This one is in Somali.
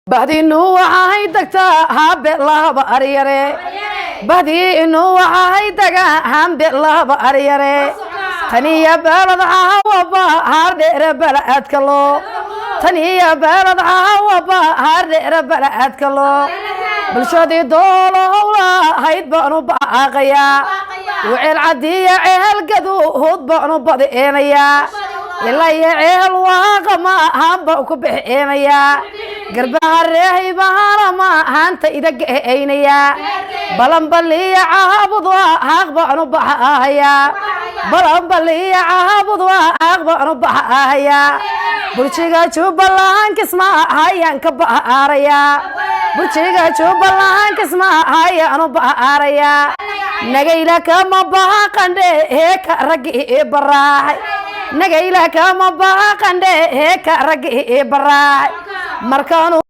Bahdinu waxahay degtaa habe lahaba aryare. Bahdinu waxahay degaa hambe lahaba aryare. Taniya baalad cahawaba haardheere bala-aadka loo. Taniya baalad cahawaba haardheere bala-aadka loo. Bulshadii doolo howla hayd baanu baaqayaa. Weceel cadiya ceelgadu hud baanu badi'eenayaa. Ilaa ceel waaqama haanba ku bixeenayaa. Garbaha reehaybahana ma haanta ida ge'aynayaa. Balanbaliya caabud haaq baanu baxahayaa. Balanbaliya caabud haaq baanu baxahayaa. Burjiga Jubbaland kisma hayaan ka ba'aarayaa. Burjiga Jubbaland kisma hayaanu ba'aarayaa. Nagayla kama baha qandhe heeka raggi ii baraaxay. Nagayla kama baha qandhe heeka raggi ii baraaxay. Markaanu